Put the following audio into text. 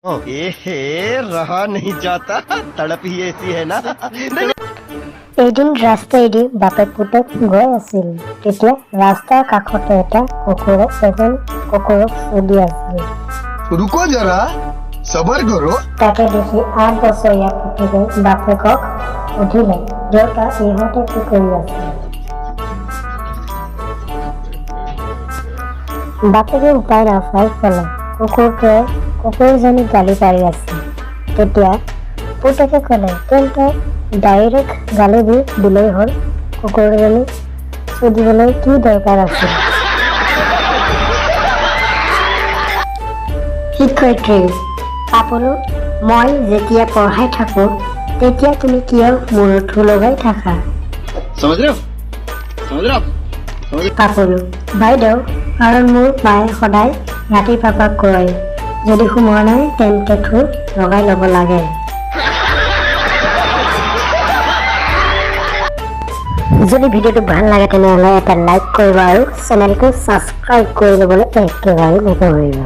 ए रहा नहीं जाता, तड़प ही ऐसी है ना। এদিন ৰাস্তাইদি বাপেক পুতেক গৈ আছিল। তেতিয়া ৰাস্তাৰ কাষতে এটা কুকুৰে এজন কুকুৰক চুদি আছিল। रुको जरा, सबर करो। তাকে দেখি 8 বছৰীয়া পুতেকে বাপেকক সুধিলে, "দেউতা, ইহঁতে কি কৰি আছে?" বাপেকে উপায় নাপাই ক'লে, "কুকুৰটোৱে কুকুৰজনীক গালি পাৰি আছে।" তেতিয়া পুতেকে ক'লে, "তেন্তে ডাইৰেক্ট গালি দি দিলেই হ'ল, কুকুৰজনীক চুদিবলৈ কি দৰকাৰ আছিল?" শিক্ষয়িত্ৰী: "পাপলু, মই যেতিয়া পঢ়াই থাকোঁ তেতিয়া তুমি কিয় মূৰত থু লগাই থাকা?" समझ रहे हो? समझ रहे हो आप? समझ পাপলু: "বাইদেউ, কাৰণ মোৰ মায়ে সদায় ৰাতি পাপাক কয়, যদি সোমোৱা নাই তেন্তে থু লগাই ল'ব লাগে।" যদি ভিডিঅ'টো ভাল লাগে, তেনেহ'লে এটা লাইক কৰিব আৰু চেনেলটো ছাবস্ক্ৰাইব কৰি ল'বলৈ একেবাৰে নপাহৰিব।